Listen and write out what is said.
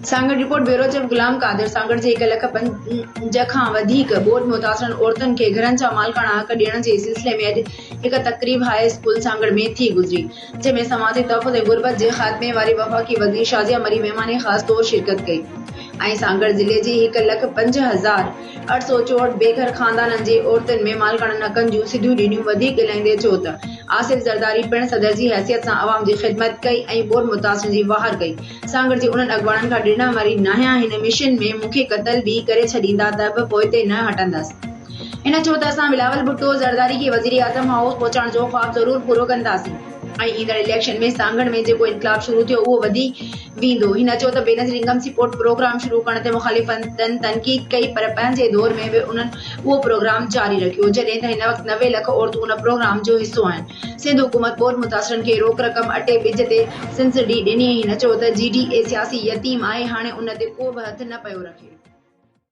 Sanghar, report, bureau chief Ghulam Qadir, Sanghar جي هڪ لک پنج کان وڌيڪ ٻوڏ متاثرن عورتن کي گهرن جا مالڪاڻا حق ڏيڻ جي سلسلي ۾ اڄ هڪ تقريب هاء اسڪول سانگهڙ ۾ ٿي گذري جنهن ۾ سماجي تحفظ ۽ غربت جي خاتمي واري وفاقي وزير شازيه مري مهمان خاص طور شرڪت ڪئي ۽ سانگهڙ ضلعي جي هڪ لک 5864 بي گهر خاندانن جي عورتن ۾ مالڪاڻن حقن جون سڌيون ڏنيون وڌيڪ ڳالهائيندي چيو ته آصف زرداري پڻ صدر جي حيثيت سان عوام جي خدمت ڪئي ۽ ٻوڏ متاثرن جي واهر ڪئي سانگهڙ جي انهن اڳواڻن کان ڊنا مري ناهيان هن مشن ۾ مون کي قتل به ڪري ڇڏيندا ته به پوئتي نه هٽندس. هن چيو ته اسان بلاول ڀٽو زرداري کي وزيراعظم هائوس پهچائڻ جو خواب ضرور پورو ڪنداسين ۽ ايندڙ اليڪشن ۾ سانگهڙ ۾ جيڪو انقلاب شروع ٿيو اهو وڌي ويندو. هن چيو ته بينظير انڪم سپورٽ پروگرام شروع ڪرڻ تي مخالفن تنقيد ڪئي پر پنهنجي دور ۾ به انهن اهو پروگرام جاري رکيو جڏهن ته هن وقت 90 لک عورتون ان پروگرام جو حصو آهن. سنڌ حڪومت ٻوڏ متاثرن کي روڪ رقم اٽي ٻج تي سبسڊي ڏني. هن چيو ته جي ڊي اي سياسي يتيم آهي هاڻي ان تي ڪو به هٿ نه پيو رکي.